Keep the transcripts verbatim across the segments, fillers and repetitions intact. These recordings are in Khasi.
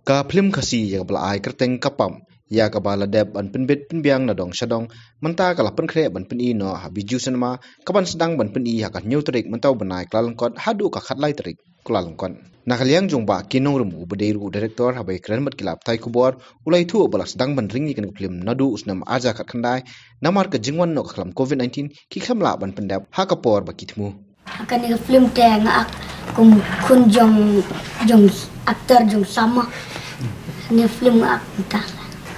Ka phlim Khasi ïa kaba la ai kyrteng Ka Pap, ïa kaba la dep ban pynbit pynbiang na dong sha dong, mynta ka la pynkhreh ban pyni noh ha Bijou Cinema, kaban sdang ban pyni ha ka hynñiew tarik mynta u bnai Kyllalyngkot haduh ka khatlai tarik Kyllalyngkot. Na ka liang jong Bah K. Nongrum uba dei ruh u director haba ïakren bad ki lad pathai khubor, u la ïathuh ba la sdang ban ring ïa kane ka phlim naduh u snem arhajar khatkhyndai, namar ka jingwan noh ka khlam covid nineteen, ki khlem lah ban pyndep ha ka por ba ki thmu. Kane ka phlim te nga ak kum khun jong, jong actor jong Sama. Kane phlim nga ak mynta.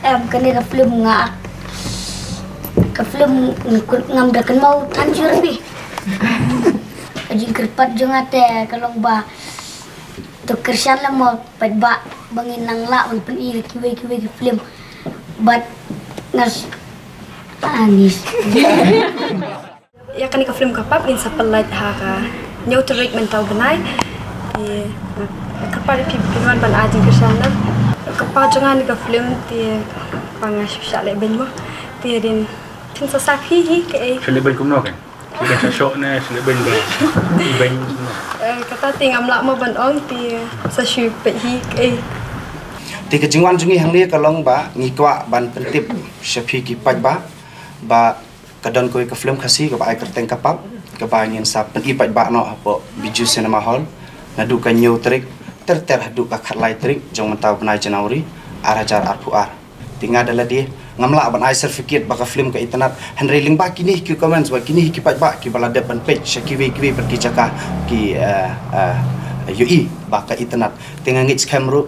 Em, kane ka phlim nga ak, ka phlim nga kut ngam da kynmaw than jur bha. Ka jingkyrpad jong nga te ka long ba to kyrshan lem mo paidbah ba ngin nang lah ban pyni kiwei kiwei ki phlim. Bad ngas anis. Ïa kane ka phlim Ka Pap ngin sa pynlait ha ka hynñiew tarik mynta u bnai. Te nga kyrpad ïa phi ba phin wan ban ai jingkyrshan lem. Ka kpa jong nga ne ka phlim te ba nga shu shah leh beiñ mo. Te hadien phin sa sakhi hi kaei. Shu leh beiñ kumno kan? Shu leh beiñ sha shoh ne shu leh beiñ ba beiñ kumno? Eh, kata te ngam lah mo ban ong, te sa shu peit hi kaei. Te ka jingwan jong ngi hangne ka long ba ngi kwah ban pyntip sha phi ki paidbah ba ka don kawei ka phlim Khasi kaba ai kyrteng Ka Pap, kaba ngin sa pyni paidbah noh hapoh Bijou Cinema Hall naduh ka hynñiew tarik ter ter haduh ka khatlai tarik jong mynta u bnai January arhajar arphew ar. Te nga da lade ngam lah ban ai certificate ba ka phlim ka itynnad, hynrei lyngba kine ki comments bad kine ki paidbah kiba la dep ban peit sha kiwei kiwei pat ki jaka ki, eh, eh, ïohi ba ka itynnad. Te nga ngeit skhem ruh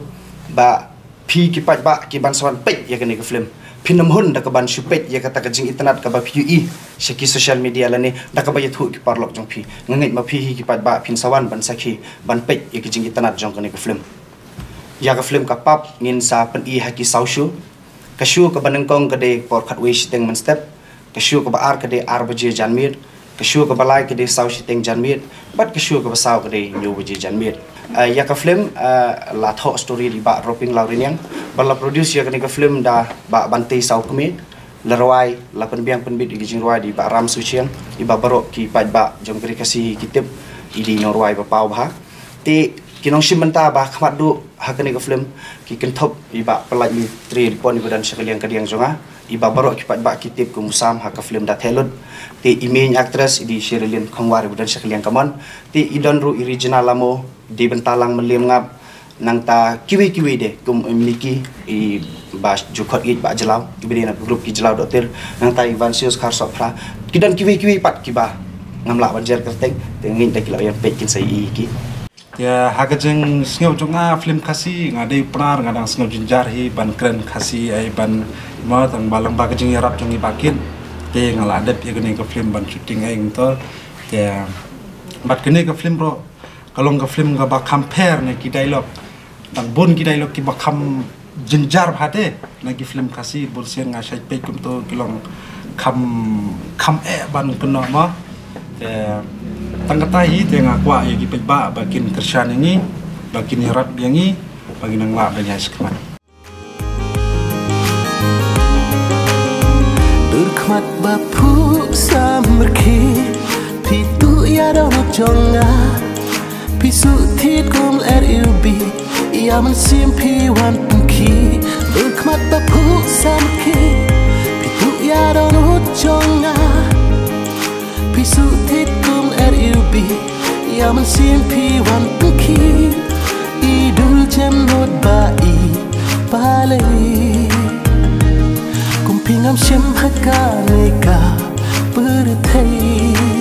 ba phi ki paidbah kiban sa wan peit ïa kane ka phlim, phin ym hun da kaban shu peit ïa kata ka jingitynnad kaba phi ïohi sha ki social media lane da kaba ïathuh ki paralok jong phi. Nga ngeit ma phi hi ki paidbah phin sa wan ban sakhi ban peit ïa ka jingitynnad jong kane ka phlim. Ïa ka phlim Ka Pap ngin sa pyni ha ki saw show. Ka show kaba nyngkong ka dei por khatwei shiteng mynstep, ka show kaba ar ka dei ar baje janmiet, ka show kaba lai ka dei saw shiteng janmiet, bad ka show kaba saw ka dei hynñiew baje janmiet. Eh, ïa ka phlim, eh, la thoh story da i Bah Roping Lawriniang, bad la produce ïa kane ka phlim da Bah Bantei Sawkmie, la rwai, la pynbiang pynbit ïa ki jingrwai da i Bah Ram Suchiang, iba baroh ki paidbah jong ka Ri Khasi ki tip i dei i nongrwai ba paw bha. Te ki nongshim bynta ba khmat duh ha kane ka phlim ki kynthup i Bah Pyllait Mistri Ripon iba don sha ka liang ka diang jong nga, iba baroh ki paidbah ki tip kum u Sam ha ka phlim Da Theh Lut. Te i main actress i dei i Sherilyn Khongwar iba don sha ka liang ka mon. Te i don ruh i Regina Lamo, dei bynta lang Mylliem Ngap. Nangta kiwei kiwei de kum i Miki, i Bah Jukhot Ïeit Bah Jlaw, iba dei na ka group ki Jlaw Dohtir. Nangta i Vansius Kharsohphra. Ki don kiwei kiwei pat kiba ngam lah ban jer kyrteng, te ngin da ki lah ban peit kin sa ïohi ki. Te ha ka jingsngew jong nga phlim Khasi, nga dei u Pnar, nga dang sngew jynjar hi ban kren Khasi, ai ban, mo, tang ba lyngba ka jingïarap jong i Bah Kit. Te nga la dep ïa kane ka phlim ban shooting ai ngto. Te bad kane ka phlim ruh ka long ka phlim kaba kham pher ne ki dialogue. Dang bun ki dialogue kiba kham jynjar bha te na ki phlim Khasi, bun sien nga shait peit kumto ki long kham, kham eh ban kynnoh mo. Te tang kata hi te nga kwah ïa ki paidbah ba kin kyrshan ïa ngi, ba kin ïarap ïa ngi, ba ngin nang lah ban ïaid shakhmat. Dur khmat ba phuh samrkhie, phi tuh ïa don jong nga. Phi suh thied kum R U B, ïa mynsiem phi wan pynkhie. Dur khmat ba phuh samrkhie, phi tuh ïa don jong nga. Phi suh thied kum R U B, ïa mynsiem phi wan pynkhie. I dul jem lut ba i palei. Kum phi ngam shim ha kane ka pyrthei.